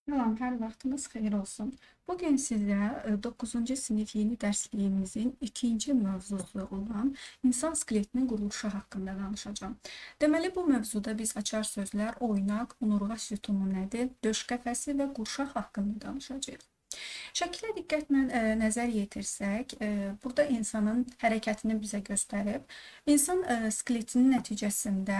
Salam, hər vaxtınız xeyir olsun. Bugün sizə 9-cu sinif yeni dərsliyimizin ikinci mövzusu olan insan skeletinin quruluşu haqqında danışacağam. Deməli, bu mövzuda biz açar sözlər oynaq, onurğa sütunu nədir, döş qəfəsi və qurşaq haqqında danışacağıq. Şəkilə diqqətlə nəzər yetirsək, burada insanın hərəkətini bizə göstərib. İnsan skeletinin nəticəsində,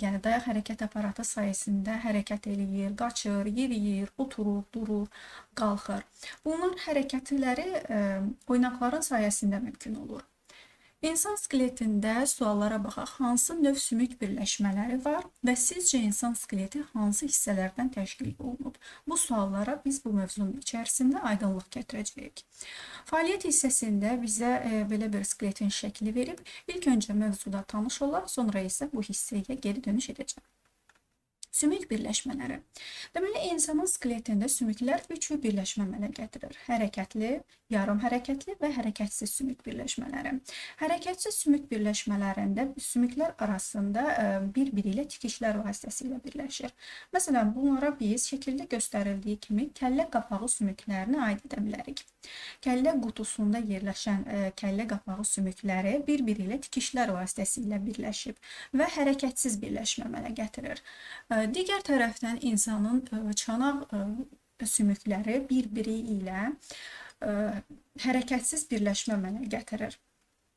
yəni dayaq hərəkət aparatı sayəsində hərəkət eləyir, qaçır, yeriyir, oturur, durur, qalxır. Bunlar hərəkətləri oynaqların sayəsində mümkün olur. İnsan skeletində suallara baxaq. Hansı növ sümük birləşmələri var və sizcə insan skeleti hansı hissələrdən təşkil olunub? Bu suallara biz bu mövzunun içərisində aydınlıq gətirəcəyik. Fəaliyyət hissəsində bizə belə bir skeletin şəkli verib. İlk öncə mövzuda tanış olaq, sonra isə bu hissəyə geri dönüş edəcəm. Sümük birləşmələri. Deməli, insanın skeletində sümüklər üç birləşmə əmələ gətirir. Hərəkətli, yarım hərəkətli və hərəkətsiz sümük birləşmələri. Hərəkətsiz sümük birləşmələrində sümüklər arasında bir-biri ilə tikişlər vasitəsilə birləşir. Məsələn, bunlara biz şəkildə göstərildiyi kimi kəllə qapağı sümüklərinə aid edə bilərik. Kəllə qutusunda yerləşən kəllə qapağı sümükləri bir-biri ilə tikişlər vasitəsilə birləşib və hərəkətsiz birləşmə əmələ gətirir. Digər tərəfdən insanın çanaq sümükləri bir-biri ilə hərəkətsiz birləşmə əmələ gətirir.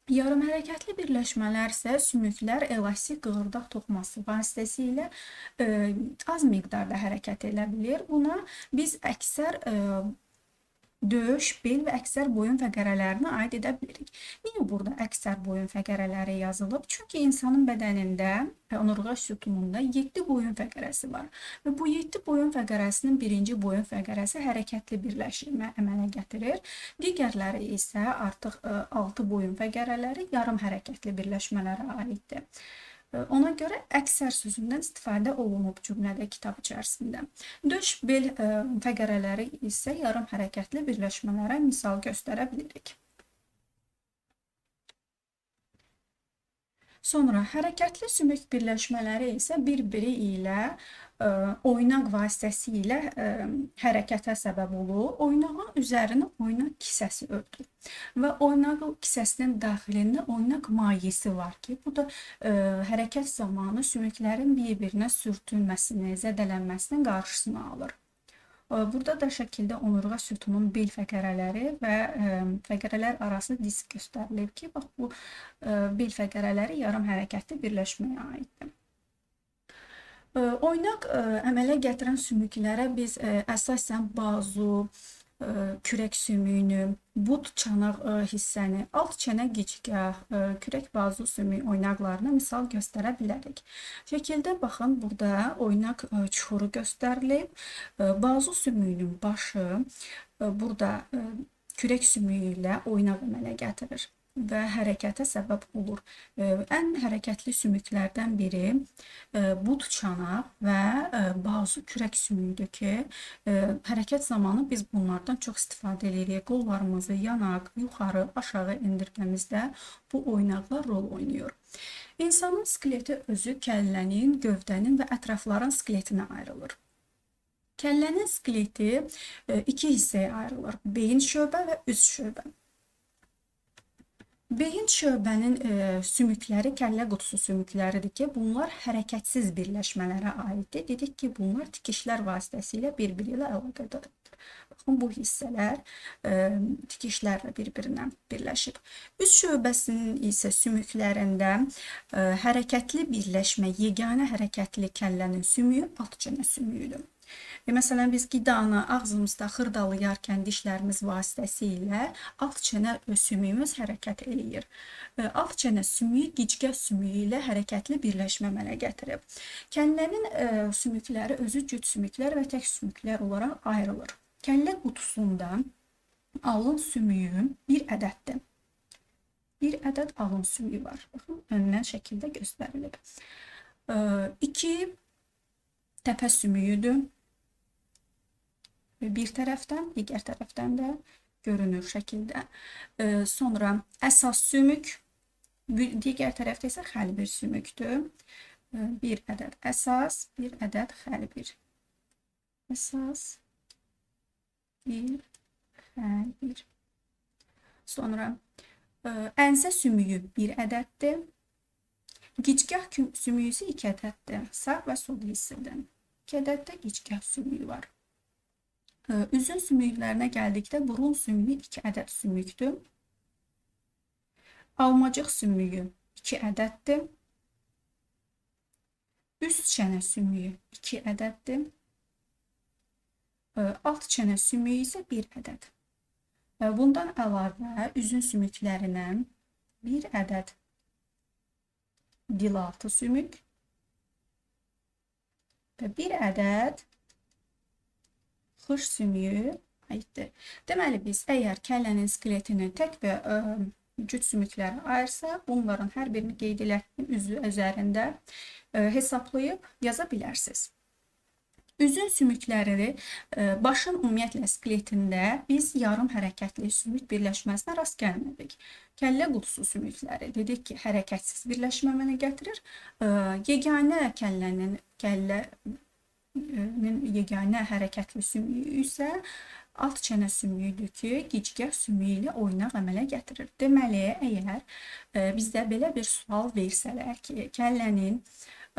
Yarım hərəkətli birləşmələr isə sümüklər elastik qığırdaq toxuması vasitəsilə az miqdarda hərəkət edə bilir. Buna biz əksər döş, bel və əksər boyun fəqərələrinə aid edə bilirik. Niyə burada əksər boyun fəqərələri yazılıb? Çünki insanın bədənində və onurğa sütununda 7 boyun fəqərəsi var. Və bu 7 boyun fəqərəsinin birinci boyun fəqərəsi hərəkətli birləşmə əmələ gətirir. Digərləri isə artıq 6 boyun fəqərələri yarım hərəkətli birləşmələrə aiddir. Ona görə əksər sözündən istifadə olunub cümlədə kitab içərisində. Döş, bel fəqərələri isə yarım hərəkətli birləşmələrə misal göstərə bilirik. Sonra hərəkətli sümük birləşmələri isə bir-biri ilə oynaq vasitəsilə hərəkətə səbəb olur. Oynağın üzərini oynaq kisəsi örtür və oynaq kisəsinin daxilində oynaq mayesi var ki, bu da hərəkət zamanı sümüklərin bir-birinə sürtünməsini, zədələnməsinin qarşısını alır. Burada da şəkildə onurğa sütunun bel fəqərələri və fəqərələr arası disk göstərilib ki, bax bu bel fəqərələri yarım hərəkətli birləşməyə aiddir. Oynaq əmələ gətirən sümüklərə biz əsasən bazu, kürək sümüyünü, but çanaq hissəni, alt çənə gicgah, kürək bazu sümüyü oynaqlarına misal göstərə bilərik. Şəkildə baxın, burada oynaq çuxuru göstərilib. Bazu sümüyünün başı burada kürək sümüyü ilə oynaq əmələ gətirir və hərəkətə səbəb olur. Ən hərəkətli sümüklərdən biri but çanaq və bazu kürək sümüyüdür ki, hərəkət zamanı biz bunlardan çox istifadə edirik. Qollarımızı yanaq, yuxarı, aşağı endirməmizdə bu oynaqlar rol oynayır. İnsanın skeleti özü kəllənin, gövdənin və ətrafların skeletinə ayrılır. Kəllənin skeleti iki hissəyə ayrılır. Beyin şöbə və üst şöbə. Beyin şöbənin sümükləri kəllə qutusu sümükləridir ki, bunlar hərəkətsiz birləşmələrə aiddir. Dedik ki, bunlar tikişlər vasitəsilə bir-biri ilə əlaqədardır. Baxın, bu hissələr tikişlərlə bir-birinə birləşib. Üst şöbəsinin isə sümüklərində hərəkətli birləşmə, yeganə hərəkətli kəllənin sümüyü alt çənə sümüyüdür. Məsələn, biz qidanı ağzımızda xırdalayarkən dişlərimiz vasitəsilə alt çənə sümüyümüz hərəkət eləyir. Alt çənə sümüyü gicgah sümüyü ilə hərəkətli birləşmə əmələ gətirib. Kəllənin sümükləri özü cüt sümüklər və tək sümüklər olaraq ayrılır. Kəllə qutusunda alın sümüyü bir ədəddir. Bir ədəd alın sümüyü var. Baxın, öndən şəkildə göstərilib. 2 təpə sümüyüdür. Bir tərəfdən, digər tərəfdən də görünür şəkildə. Sonra əsas sümük, digər tərəfdə isə xəlbir sümükdür. Bir ədəd əsas, bir ədəd xəlbir. Əsas, 1, F1. Sonra ənsə sümüyü 1 ədəddir. Gicgah sümüyü isə 2 ədəddir. Sağ və sol hissədən 2 ədəd də gicgah sümüyü var. Üzün sümüklərinə gəldikdə burun sümüyü 2 ədəd sümükdür. Almacıq sümüyü 2 ədəddir. Üst çənə sümüyü 2 ədəddir. Alt çənə sümüyü isə 1 ədəd. Bundan əlavə üzün sümüklərinə 1 ədəd dilaltı sümük və 1 ədəd xış sümüyü aiddir. Deməli, biz əgər kəllənin skeletini tək və cüt sümüklərə ayırsaq, bunların hər birini qeyd elətdim üzü üzərində hesablayıb yaza bilərsiniz. Üzün sümükləri başın ümumiyyətlə skeletində biz yarım hərəkətli sümük birləşməsinə rast gəlmədik. Kəllə qutusu sümükləri dedik ki, hərəkətsiz birləşmə əmələ gətirir. Yeganə kəllənin yeganə hərəkətli sümüyü isə alt çənə sümüyüdür ki, gicgah sümüyü ilə oynaq əmələ gətirir. Deməli, əgər bizdə belə bir sual versələr ki, kəllənin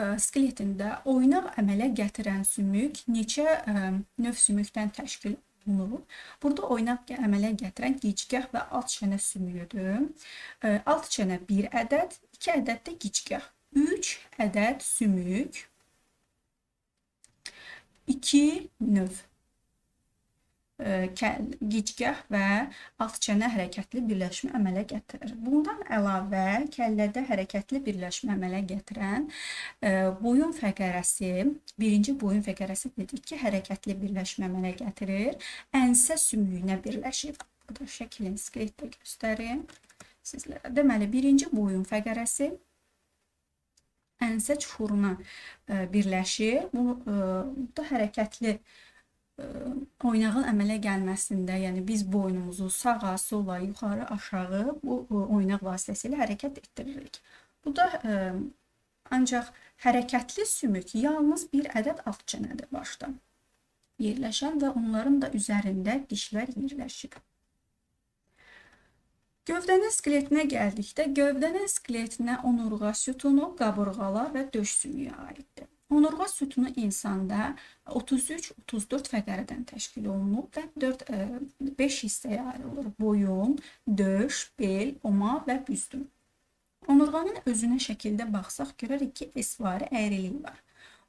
skeletində oynaq əmələ gətirən sümük neçə növ sümükdən təşkil olunur? Burada oynaq əmələ gətirən gicgah və alt çənə sümüyüdür. Alt çənə 1 ədəd, 2 ədəd də gicgah. 3 ədəd sümük, 2 növ gicgah və alt çənə hərəkətli birləşmə əmələ gətirir. Bundan əlavə kəllədə hərəkətli birləşmə əmələ gətirən boyun fəqərəsi, birinci boyun fəqərəsi dedik ki, hərəkətli birləşmə əmələ gətirir. Ənsə sümüyünə birləşir. Burada şəklin skeletdə göstərim sizlərə. Deməli, birinci boyun fəqərəsi ənsə çuxuruna birləşir. Bu da hərəkətli oynağın əmələ gəlməsində, yəni biz boynumuzu sağa, sola, yuxarı, aşağı bu oynaq vasitəsilə hərəkət etdiririk. Bu da ancaq hərəkətli sümük yalnız bir ədəd alt çənədir başda yerləşən və onların da üzərində dişlər yerləşir. Gövdənin skeletinə gəldikdə, gövdənin skeletinə onurğa sütunu, qabırğalar və döş sümüyü aiddir. Onurğa sütunu insanda 33-34 fəqərədən təşkil olunub və 5 hissəyə ayrılır. Boyun, döş, bel, oma və büzdüm. Onurğanın özünə şəkildə baxsaq, görərik ki, S-vari əyrilik var.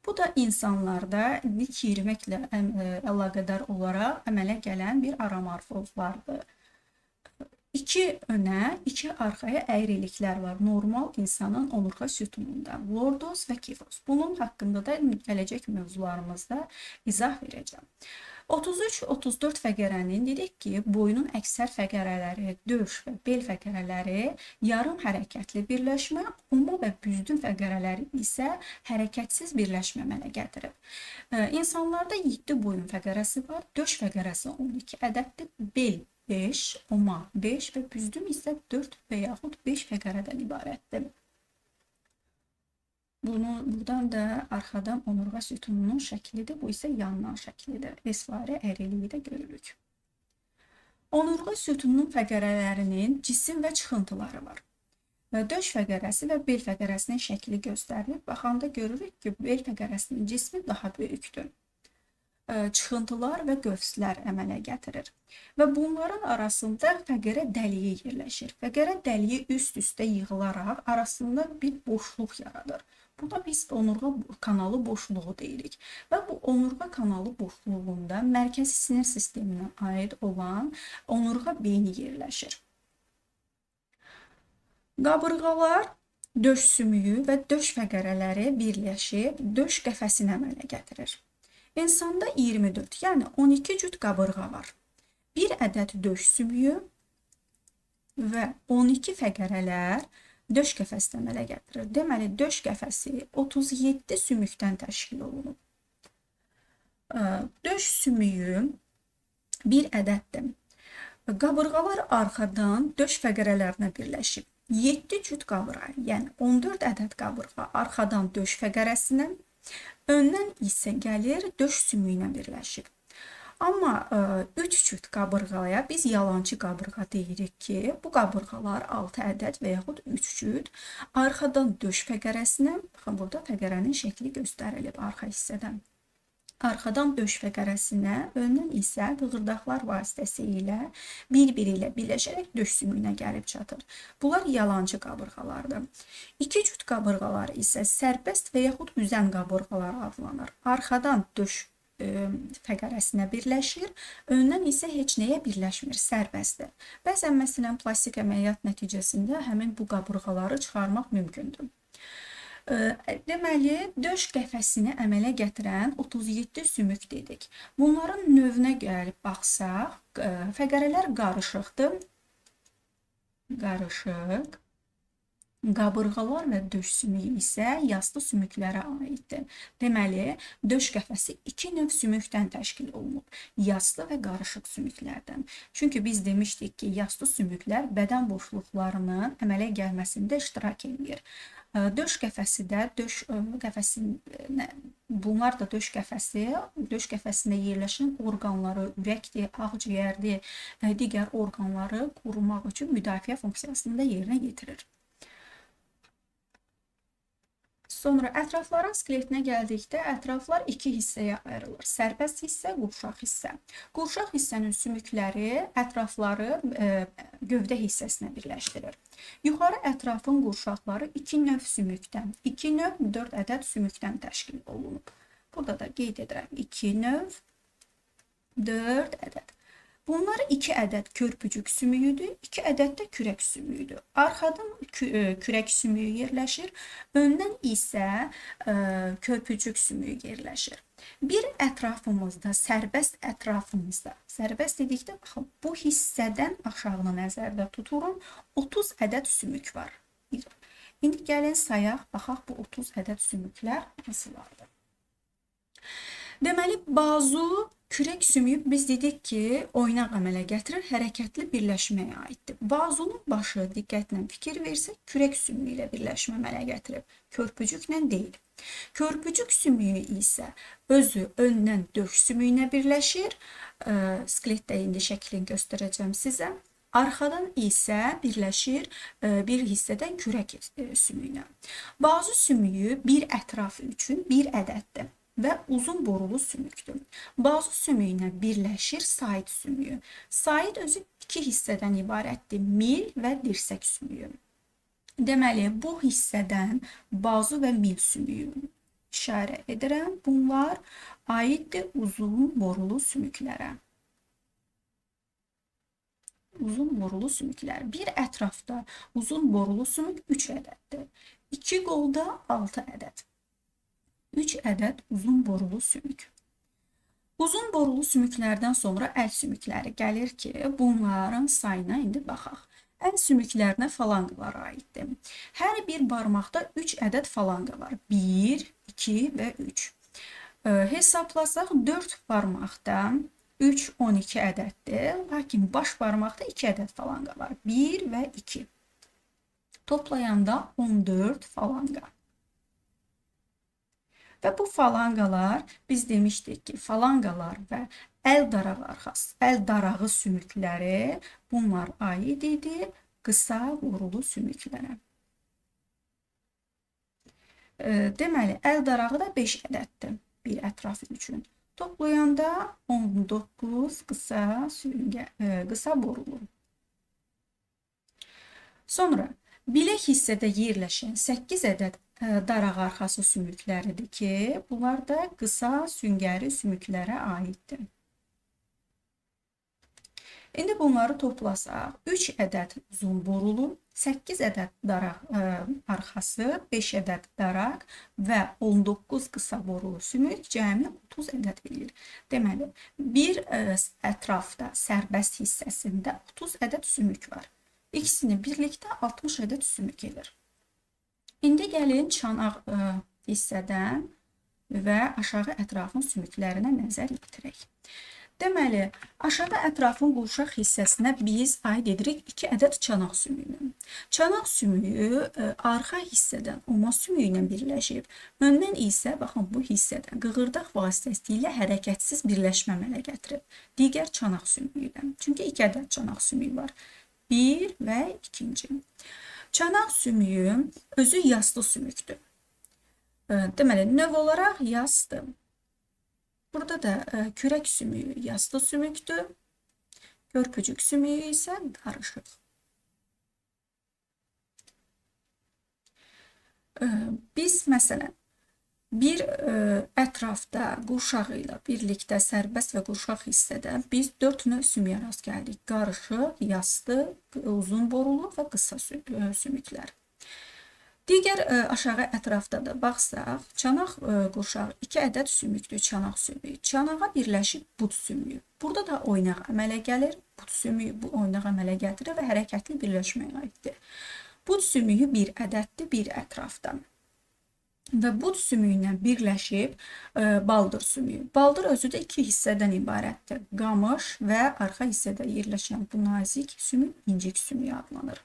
Bu da insanlarda dik yeriməklə əlaqədar olaraq əmələ gələn bir aramorfozlardır. 2 önə, 2 arxaya əyriliklər var normal insanın onurğa sütununda. Lordoz və kifoz. Bunun haqqında da gələcək mövzularımızda izah verəcəm. 33-34 fəqərənin dedik ki, boyunun əksər fəqərələri, döş və bel fəqərələri yarım hərəkətli birləşmə, oma və büzdüm fəqərələri isə hərəkətsiz birləşmə əmələ gətirib. İnsanlarda 7 boyun fəqərəsi var, döş fəqərəsi 12 ədəddir, bel 5, oma 5 və büzdüm isə 4 və yaxud 5 fəqərədən ibarətdir. Bunu buradan da arxadan onurğa sütununun şəklidir. Bu isə yandan şəklidir. S-vari əyriliyi də görürük. Onurğa sütununun fəqərələrinin cisim və çıxıntıları var. Və döş fəqərəsi və bel fəqərəsinin şəkli göstərilib. Baxanda görürük ki, bel fəqərəsinin cismi daha böyükdür. Çıxıntılar və qövslər əmələ gətirir. Və bunların arasında fəqərə dəliyi yerləşir. Fəqərə dəliyi üst-üstə yığılaraq arasında bir boşluq yaradır. Buna biz onurğa kanalı boşluğu deyirik. Və bu onurğa kanalı boşluğunda mərkəzi sinir sisteminə aid olan onurğa beyni yerləşir. Qabırğalar, döş sümüyü və döş fəqərələri birləşib döş qəfəsini əmələ gətirir. İnsanda 24, yəni 12 cüt qabırğa var. Bir ədəd döş sümüyü və 12 fəqərələr döş qəfəsini əmələ gətirir. Deməli, döş qəfəsi 37 sümükdən təşkil olunub. Döş sümüyü bir ədəddir. Qabırğalar arxadan döş fəqərələrinə birləşib. 7 cüt qabırğa, yəni 14 ədəd qabırğa arxadan döş fəqərəsinə, öndən isə gəlir döş sümüyünə birləşir. Amma 3 cüt qabırğaya biz yalançı qabırğa deyirik ki, bu qabırğalar 6 ədəd və yaxud 3 cüt arxadan döş fəqərəsinə, baxın burada fəqərənin şəkli göstərilib arxa hissədən. Arxadan döş fəqərəsinə, öndən isə qığırdaqlar vasitəsilə bir-biri ilə birləşərək döş sümüyünə gəlib çatır. Bunlar yalançı qabırğalardır. İki cüt qabırğalar isə sərbəst və yaxud üzən qabırğalar adlanır. Arxadan döş fəqərəsinə birləşir, öndən isə heç nəyə birləşmir, sərbəstdir. Bəzən, məsələn, plastik əməliyyat nəticəsində həmin bu qabırğaları çıxarmaq mümkündür. Deməli, döş qəfəsini əmələ gətirən 37 sümük dedik. Bunların növünə gəlib baxsaq, fəqərələr qarışıqdır. Qarışıq. Qabırğalar və döş sümüyü isə yastı sümüklərə aiddir. Deməli, döş qəfəsi iki növ sümükdən təşkil olunub. Yastı və qarışıq sümüklərdən. Çünki biz demişdik ki, yastı sümüklər bədən boşluqlarının əmələ gəlməsində iştirak edir. Döş qəfəsi də, döş qəfəsində, bunlar da döş qəfəsi, döş qəfəsində yerləşən orqanları, ürəkdir, ağciyərdir, digər orqanları qorumaq üçün müdafiə funksiyasını da yerinə yetirir. Sonra ətrafların skeletinə gəldikdə ətraflar iki hissəyə ayrılır. Sərbəst hissə, qurşaq hissə. Qurşaq hissənin sümükləri ətrafları gövdə hissəsinə birləşdirir. Yuxarı ətrafın qurşaqları iki növ sümükdən, 2 növ 4 ədəd sümükdən təşkil olunub. Burada da qeyd edirəm. 2 növ 4 ədəd. Bunlar 2 ədəd körpücük sümüyüdür, 2 ədəd də kürək sümüyüdür. Arxadan kürək sümüyü yerləşir, öndən isə körpücük sümüyü yerləşir. Bir ətrafımızda, sərbəst ətrafımızda, sərbəst dedikdə baxın, bu hissədən aşağını nəzərdə tuturum, 30 ədəd sümük var. İndi gəlin sayaq, baxaq bu 30 ədəd sümüklər hansılardır. Deməli, bazu, kürək sümüyü biz dedik ki, oynaq əmələ gətirir, hərəkətli birləşməyə aiddir. Bazunun başı diqqətlə fikir versək, kürək sümüyü ilə birləşmə əmələ gətirib, körpücüklə deyil. Körpücük sümüyü isə özü öndən döş sümüyünə birləşir. Skeletdə indi şəklini göstərəcəm sizə. Arxadan isə birləşir bir hissədən kürək sümüyünə. Bazu sümüyü bir ətrafı üçün bir ədəddir və uzun borulu sümükdür. Bazu sümüyünə birləşir said sümüyü. Said özü iki hissədən ibarətdir. Mil və dirsək sümüyü. Deməli, bu hissədən bazu və mil sümüyü işarə edirəm. Bunlar aiddir uzun borulu sümüklərə. Uzun borulu sümüklər. Bir ətrafda uzun borulu sümük 3 ədəddir. 2 qolda 6 ədəd. 3 ədəd uzun borulu sümük. Uzun borulu sümüklərdən sonra əl sümükləri gəlir ki, bunların sayına indi baxaq. Əl sümüklərinə falanqalar aiddir. Hər bir barmaqda 3 ədəd falanqa var. 1, 2 və 3. Hesablasaq 4 barmaqda 3, 12 ədəddir. Lakin baş barmaqda 2 ədəd falanqa var. 1 və 2. Toplayanda 14 falanqa. Və bu falanqalar, biz demişdik ki, falanqalar və əl darağı arxası, əl darağı sümükləri, bunlar aid idi qısa borulu sümüklərə. Deməli, əl darağı da 5 ədəddir bir ətraf üçün. Toplayanda 19 qısa borulu. Sonra bilək hissədə yerləşən 8 ədəd daraq arxası sümükləridir ki, bunlar da qısa süngəri sümüklərə aiddir. İndi bunları toplasaq, 3 ədəd uzun borulu, 8 ədəd daraq arxası, 5 ədəd daraq və 19 qısa borulu sümük cəmi 30 ədəd eləyir. Deməli, bir ətrafda sərbəst hissəsində 30 ədəd sümük var. İkisini birlikdə 60 ədəd sümük edir. İndi gəlin çanaq hissədən və aşağı ətrafın sümüklərinə nəzər yetirək. Deməli, aşağı ətrafın qurşaq hissəsinə biz aid edirik 2 ədəd çanaq sümüyünü. Çanaq sümüyü arxa hissədən oma sümüyü ilə birləşib, öndən isə baxın bu hissədən qığırdaq vasitəsilə hərəkətsiz birləşmə əmələ gətirib digər çanaq sümüyü ilə. Çünki 2 ədəd çanaq sümüyü var. 1 və 2-ci. Çanaq sümüyü özü yaslı sümükdür. Deməli, növ olaraq yaslı. Burada da kürək sümüyü yaslı sümükdür, körpücük sümüyü isə qarışıq. Biz məsələn, bir ətrafda qurşağı ilə birlikdə sərbəst və qurşaq hissədə biz 4 növ sümüyə rast gəldik. Qarışıq, yaslı, uzun borulu və qısa sümüklər. Digər aşağı ətrafda da baxsaq, çanaq qurşağı 2 ədəd sümükdür, çanaq sümüyü. Çanağa birləşib bud sümüyü. Burada da oynaq əmələ gəlir. Bud sümüyü bu oynaq əmələ gətirir və hərəkətli birləşməyə aiddir. Bud sümüyü bir ədəddir, bir ətrafda. Və bud sümüyü ilə birləşib baldır sümüyü. Baldır özü də 2 hissədən ibarətdir. Qamış və arxa hissədə yerləşən bu nazik sümük incik sümüyü adlanır.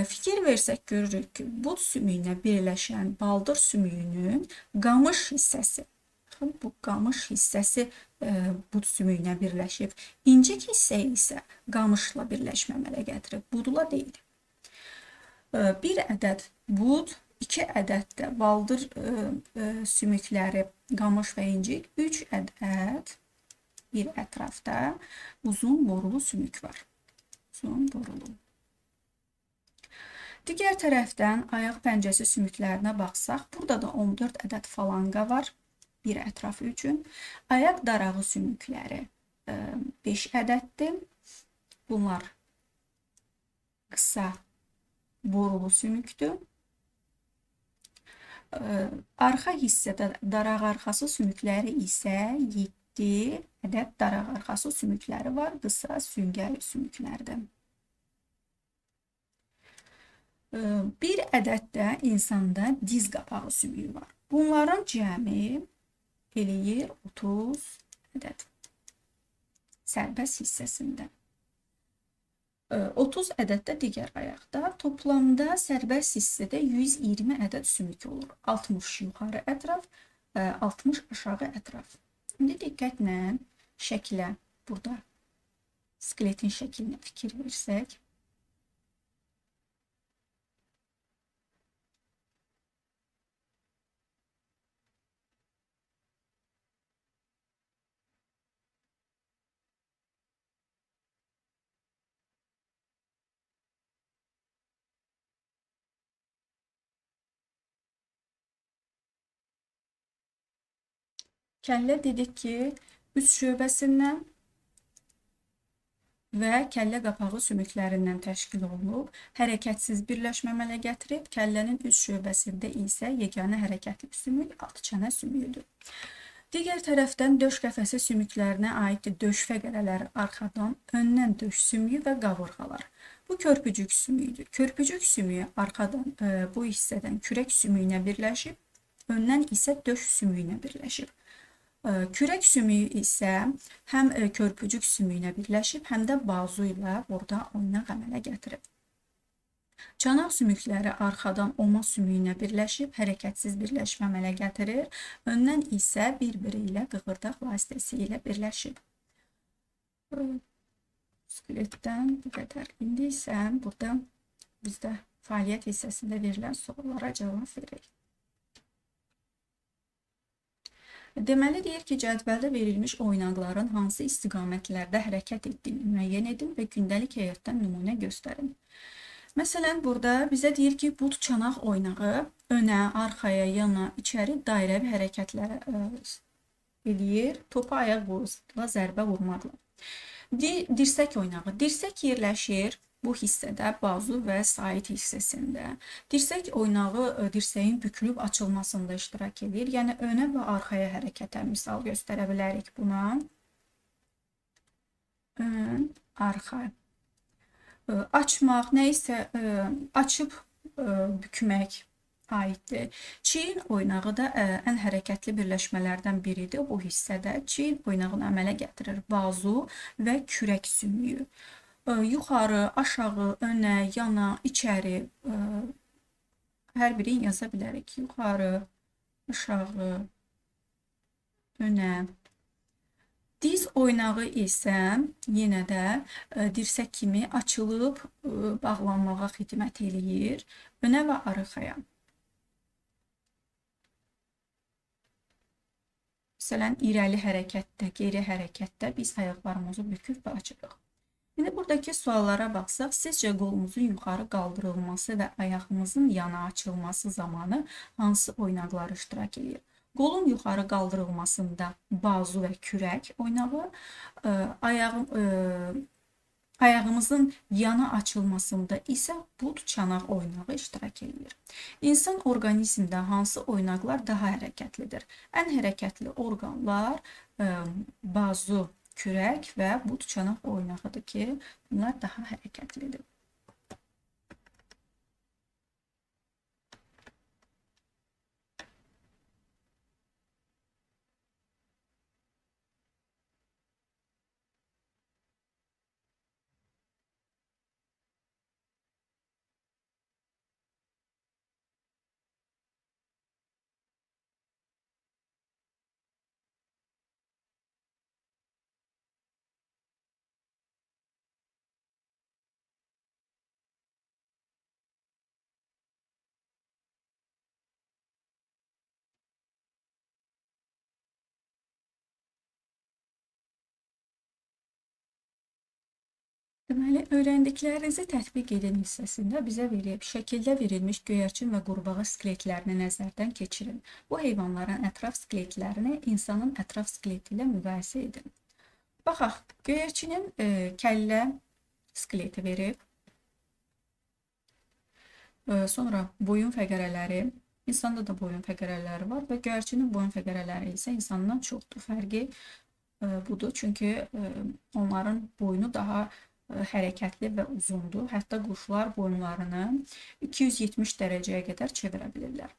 Fikir versək görürük ki, bud sümüyünə birləşən baldır sümüyünün qamış hissəsi, baxın, bu qamış hissəsi bud sümüyünə birləşib. İncik hissə isə qamışla birləşmə əmələ gətirib, budla deyil. Bir ədəd bud, 2 ədəd də baldır sümükləri, qamış və incik, 3 ədəd bir ətrafda uzun borulu sümük var. Uzun borulu. Digər tərəfdən ayaq pəncəsi sümüklərinə baxsaq, burada da 14 ədəd falanqa var bir ətrafı üçün. Ayaq darağı sümükləri 5 ədəddir. Bunlar qısa borulu sümükdür. Arxa hissədə daraq arxası sümükləri isə 7 ədəd daraq arxası sümükləri var, qısa süngərli sümüklərdir. Bir ədəd də insanda diz qapağı sümüyü var. Bunların cəmi eləyir 30 ədəd sərbəst hissəsində. 30 ədəd də digər ayaqda. Toplamda sərbəst hissədə 120 ədəd sümük olur. 60 yuxarı ətraf, 60 aşağı ətraf. İndi diqqətlə şəkilə, burada skeletin şəklinə fikir versək. Kəllə dedik ki, 3 şöbəsindən və kəllə qapağı sümüklərindən təşkil olunub. Hərəkətsiz birləşmə əmələ gətirib. Kəllənin 3 şöbəsində isə yeganə hərəkətli sümük alt çənə sümüyüdür. Digər tərəfdən döş qəfəsi sümüklərinə aiddir döş fəqərələri arxadan, öndən döş sümüyü və qavurğalar. Bu körpücük sümüyüdür. Körpücük sümüyü arxadan bu hissədən kürək sümüyünə birləşib, öndən isə döş sümüyünə birləşib. Kürək sümüyü isə həm körpücük sümüyünə birləşib, həm də bazu ilə burada oynaq əmələ gətirib. Çanaq sümükləri arxadan oma sümüyünə birləşib, hərəkətsiz birləşmə əmələ gətirir. Öndən isə bir-biri ilə qığırdaq vasitəsilə birləşib. Skeletdən bu qədər. İndi isə burada bizdə fəaliyyət hissəsində verilən suallara cavab verək. Deməli, deyir ki, cədvəldə verilmiş oynaqların hansı istiqamətlərdə hərəkət etdiyini müəyyən edin və gündəlik həyatdan nümunə göstərin. Məsələn, burada bizə deyir ki, bud çanaq oynağı önə, arxaya, yana, içəri dairəvi hərəkətlərə eləyir, topa ayaq vurusla zərbə vurmaqla. Dirsək oynağı. Dirsək yerləşir bu hissədə, bazu və sait hissəsində. Dirsək oynağı dirsəyin bükülüb açılmasında iştirak edir. Yəni, önə və arxaya hərəkətə misal göstərə bilərik buna. Ön, arxa. Açmaq, nə isə açıb bükmək, aiddir. Çiyin oynağı da ən hərəkətli birləşmələrdən biridir. Bu hissədə çiyin oynağını əmələ gətirir bazu və kürək sümüyü. Yuxarı, aşağı, önə, yana, içəri hər birini yaza bilərik. Yuxarı, aşağı, önə. Diz oynağı isə yenə də dirsək kimi açılıb bağlanmağa xidmət eləyir. Önə və arxaya. Məsələn, irəli hərəkətdə, geri hərəkətdə biz ayaqlarımızı büküb və açırıq. İndi buradakı suallara baxsaq, sizcə qolumuzun yuxarı qaldırılması və ayağımızın yana açılması zamanı hansı oynaqlar iştirak edir? Qolun yuxarı qaldırılmasında bazu və kürək oynağı, ayağımızın yana açılmasında isə bud çanaq oynağı iştirak edir. İnsan orqanizmdə hansı oynaqlar daha hərəkətlidir? Ən hərəkətli orqanlar bazu, kürək və bud çanaq oynağıdır ki, bunlar daha hərəkətlidir. Deməli, öyrəndiklərinizi tətbiq edin hissəsində bizə verib, şəkildə verilmiş göyərçin və qurbağa skeletlərini nəzərdən keçirin. Bu heyvanların ətraf skeletlərini insanın ətraf skeleti ilə müqayisə edin. Baxaq, göyərçinin kəllə skeleti verib, sonra boyun fəqərələri, insanda da boyun fəqərələri var və göyərçinin boyun fəqərələri isə insandan çoxdur. Fərqi budur, çünki onların boynu daha hərəkətli və uzundur. Hətta quşlar boyunlarını 270 dərəcəyə qədər çevirə bilirlər.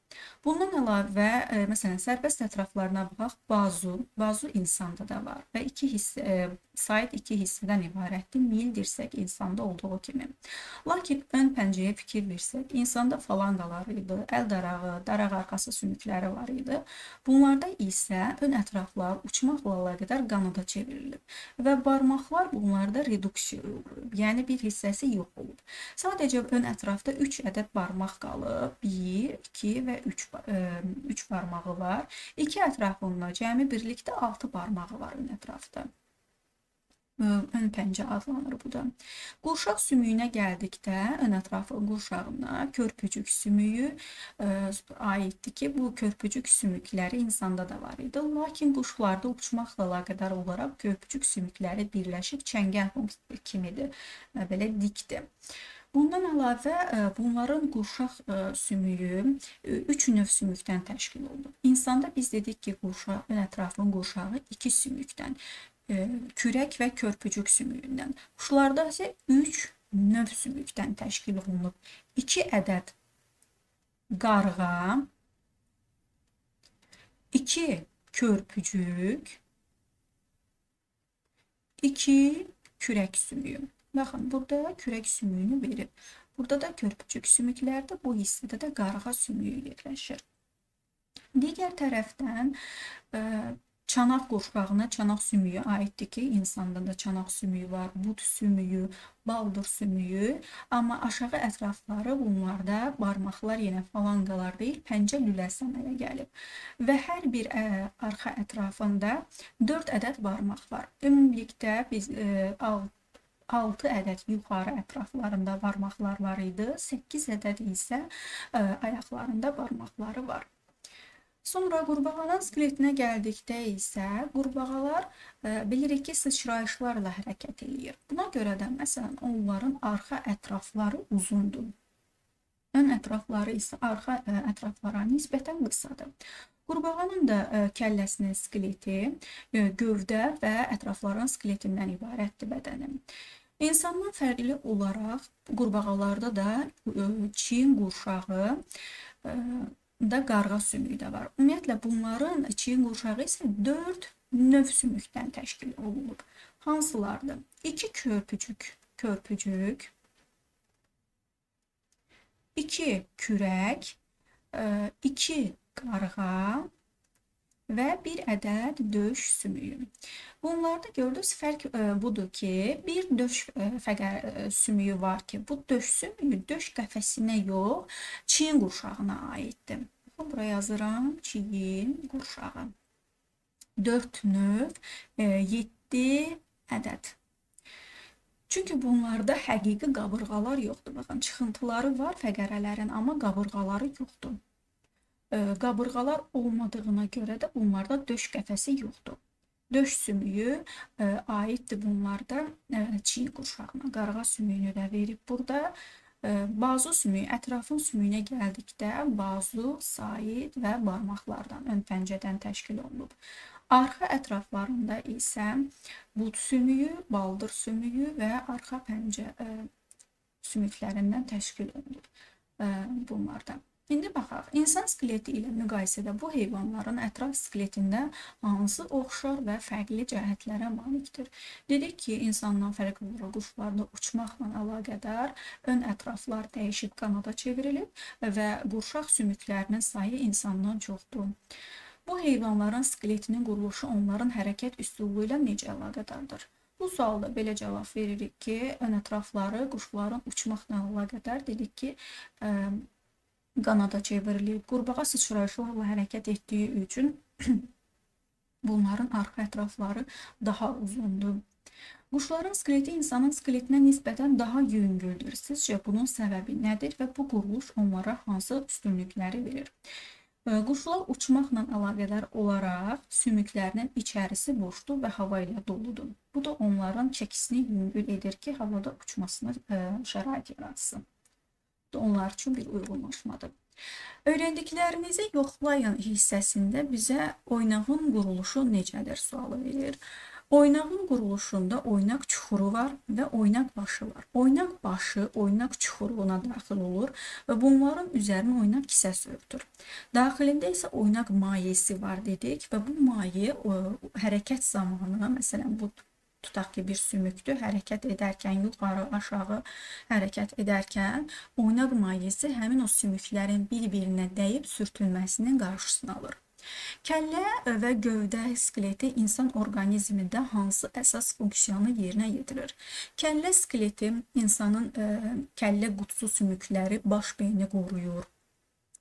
Bundan əlavə, məsələn, sərbəst ətraflarına baxaq, bazu insanda da var və sait iki hissədən ibarətdir. Mil, dirsək insanda olduğu kimi. Lakin ön pəncəyə fikir versək, insanda falanqalar idi, əl darağı, daraq arxası sümükləri var idi. Bunlarda isə ön ətraflar uçmaqla əlaqədar qanada çevrilib və barmaqlar bunlarda reduksiya, yəni bir hissəsi yox olub. Sadəcə ön ətrafda 3 ədəd barmaq qalıb. 1, 2 və 3 barmağı var. İki ətrafında cəmi birlikdə 6 barmağı var ön ətrafda. Ön pəncə adlanır bu da. Qurşaq sümüyünə gəldikdə ön ətrafın qurşağına körpücük sümüyü aiddir ki, bu körpücük sümükləri insanda da var idi. Lakin quşlarda uçmaqla əlaqədar olaraq körpücük sümükləri birləşib çəngəl kimidir, belə dikdir. Bundan əlavə bunların qurşaq sümüyü 3 növ sümükdən təşkil olunub. İnsanda biz dedik ki, ön ətrafın qurşağı 2 sümükdən, kürək və körpücük sümüyündən. Quşlarda isə 3 növ sümükdən təşkil olunub. 2 ədəd qarğa, 2 körpücük, 2 kürək sümüyü. Baxın, burada kürək sümüyünü verib. Burada da körpücük sümüklərdə, bu hissədə də qarğa sümüyü yerləşir. Digər tərəfdən çanaq qurşağına çanaq sümüyü aiddir ki, insanda da çanaq sümüyü var, bud sümüyü, baldır sümüyü. Amma aşağı ətrafları bunlarda barmaqlar yenə falanqalar deyil, pəncə lüləsi əmələ gəlib. Və hər bir arxa ətrafında 4 ədəd barmaq var. Ümumilikdə biz 6 ədəd yuxarı ətraflarında barmaqlar var idi, 8 ədəd isə ayaqlarında barmaqları var. Sonra qurbağanın skeletinə gəldikdə isə qurbağalar bilirik ki, sıçrayışlarla hərəkət eləyir. Buna görə də məsələn onların arxa ətrafları uzundur. Ön ətrafları isə arxa ətraflara nisbətən qısadır. Qurbağanın da kəlləsinin skeleti gövdə və ətrafların skeletindən ibarətdir bədəni. İnsandan fərqli olaraq qurbağalarda da çiyin qurşağı da qarğa sümüyü də var. Ümumiyyətlə, bunların çiyin qurşağı isə 4 növ sümükdən təşkil olunub. Hansılardır? 2 körpücük, 2 kürək, 2 qarğa və 1 ədəd döş sümüyü. Bunlarda gördüyünüz fərq budur ki, bir döş sümüyü var ki, bu döş sümüyü döş qəfəsinə yox, çiyin qurşağına aiddir. Baxın, bura yazıram, çiyin qurşağı. 4 növ, 7 ədəd. Çünki bunlarda həqiqi qabırğalar yoxdur. Baxın, çıxıntıları var fəqərələrin, amma qabırğaları yoxdur. Qabırğalar olmadığına görə də bunlarda döş qəfəsi yoxdur. Döş sümüyü aiddir bunlarda çiyin qurşağına. Qarğa sümüyünü də verib burada. Bazu sümüyü, ətrafın sümüyünə gəldikdə bazu, said və barmaqlardan, ön pəncədən təşkil olunub. Arxa ətraflarında isə bud sümüyü, baldır sümüyü və arxa pəncə sümüklərindən təşkil olunub bunlardan. İndi baxaq, insan skeleti ilə müqayisədə bu heyvanların ətraf skeletində hansı oxşar və fərqli cəhətlərə malikdir? Dedik ki, insandan fərqli olaraq quşlarda uçmaqla əlaqədar ön ətraflar dəyişib qanada çevrilib və qurşaq sümüklərinin sayı insandan çoxdur. Bu heyvanların skeletinin quruluşu onların hərəkət üslubu ilə necə əlaqədardır? Bu sualda belə cavab veririk ki, ön ətrafları quşların uçmaqla əlaqədar dedik ki, qanada çevrilib, qurbağa sıçrayışlarla hərəkət etdiyi üçün bunların arxa ətrafları daha uzundur. Quşların skeleti insanın skeletinə nisbətən daha yüngüldür. Sizcə bunun səbəbi nədir və bu quruluş onlara hansı üstünlükləri verir? Quşlar uçmaqla əlaqədar olaraq sümüklərinin içərisi boşdur və hava ilə doludur. Bu da onların çəkisini yüngül edir ki, havada uçmasına şərait yaratsın. Bu da onlar üçün bir uyğunlaşmadır. Öyrəndiklərinizi yoxlayın hissəsində bizə oynağın quruluşu necədir sualı verir. Oynağın quruluşunda oynaq çuxuru var və oynaq başı var. Oynaq başı oynaq çuxuruna daxil olur və bunların üzərini oynaq kisəsi örtür. Daxilində isə oynaq mayesi var dedik və bu maye hərəkət zamanı, məsələn bu tutaq ki bir sümükdür, hərəkət edərkən yuxarı, aşağı hərəkət edərkən oynaq mayesi həmin o sümüklərin bir-birinə dəyib sürtünməsinin qarşısını alır. Kəllə və gövdə skeleti insan orqanizmində hansı əsas funksiyanı yerinə yetirir? Kəllə skeleti insanın kəllə qutusu sümükləri baş beyni qoruyur.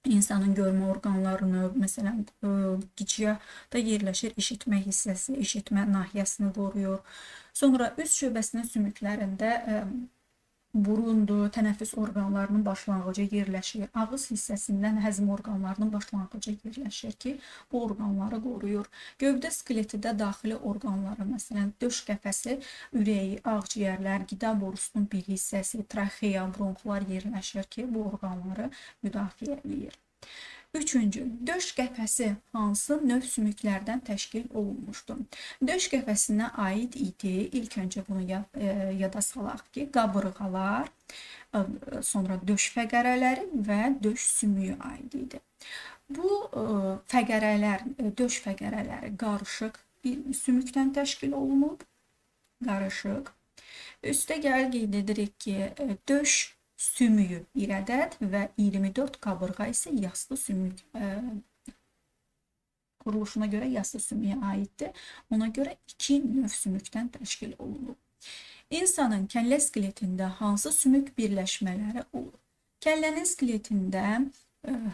İnsanın görmə orqanlarını, məsələn, gicgahda yerləşir eşitmə hissəsi, eşitmə nahiyəsini qoruyur. Sonra üz şöbəsinin sümüklərində burundur, tənəffüs orqanlarının başlanğıcı yerləşir. Ağız hissəsindən həzm orqanlarının başlanğıcı yerləşir ki, bu orqanları qoruyur. Gövdə skeleti də daxili orqanları, məsələn, döş qəfəsi, ürəyi, ağciyərlər, qida borusunun bir hissəsi, traxeya, bronxlar yerləşir ki, bu orqanları müdafiə eləyir. Üçüncü, döş qəfəsi hansı növ sümüklərdən təşkil olunmuşdur? Döş qəfəsinə aid idi. İlk öncə bunu yada salaq ki, qabırğalar, sonra döş fəqərələri və döş sümüyü aid idi. Bu fəqərələr, döş fəqərələri qarışıq bir sümükdən təşkil olunub. Qarışıq. Üstə gəl qeyd edirik ki, döş sümüyü bir ədəd və 24 qabırğa isə yaslı sümük quruluşuna görə yaslı sümüyə aiddir. Ona görə 2 növ sümükdən təşkil olunub. İnsanın kəllə skeletində hansı sümük birləşmələri olur? Kəllənin skeletində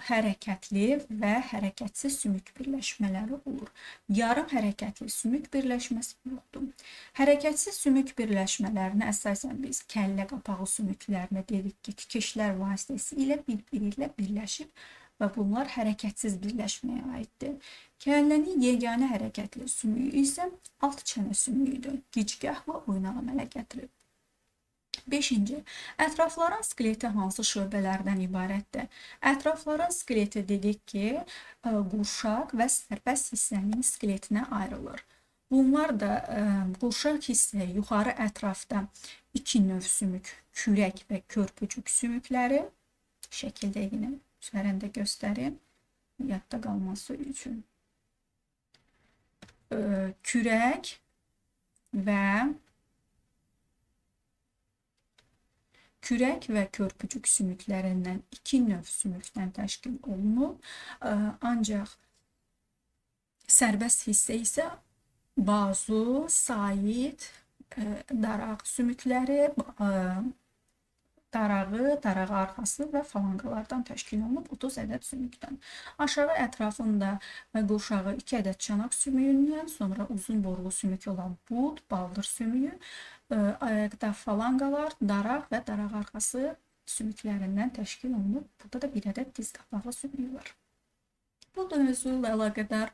hərəkətli və hərəkətsiz sümük birləşmələri olur. Yarım hərəkətli sümük birləşməsi yoxdur. Hərəkətsiz sümük birləşmələrinə əsasən biz kəllə qapağı sümüklərinə dedik ki, tikişlər vasitəsilə bir-biri ilə birləşib və bunlar hərəkətsiz birləşməyə aiddir. Kəllənin yeganə hərəkətli sümüyü isə alt çənə sümüyüdür. Gicgah və oynaq əmələ gətirir. Beşinci, ətrafların skeleti hansı şöbələrdən ibarətdir? Ətrafların skeleti dedik ki, qurşaq və sərbəst hissənin skeletinə ayrılır. Bunlar da qurşaq hissə yuxarı ətrafda iki növ sümük, kürək və körpücük sümükləri şəkildə yenə Üzərində göstərim, yadda qalması üçün. Kürək və körpücük sümüklərindən 2 növ sümükdən təşkil olunub. Ancaq sərbəst hissə isə bazu, sait, daraq sümükləri, darağı, darağı arxası və falanqalardan təşkil olunub 30 ədəd sümükdən. Aşağı ətrafında və qurşağı 2 ədəd çanaq sümüyündən, sonra uzun borulu sümük olan bud, baldır sümüyü, ayaqda falanqalar, daraq və daraq arxası sümüklərindən təşkil olunub. Burada da 1 ədəd diz qapağı sümüyü var. Bu da mövzu ilə əlaqədar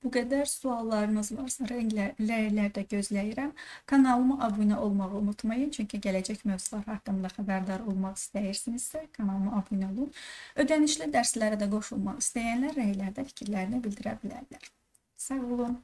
bu qədər. Suallarınız varsa rəylərdə gözləyirəm. Kanalıma abunə olmağı unutmayın. Çünki gələcək mövzular haqqında xəbərdar olmaq istəyirsinizsə, kanalıma abunə olun. Ödənişli dərslərə də qoşulmaq istəyənlər rəylərdə fikirlərini bildirə bilərlər. Sağ olun.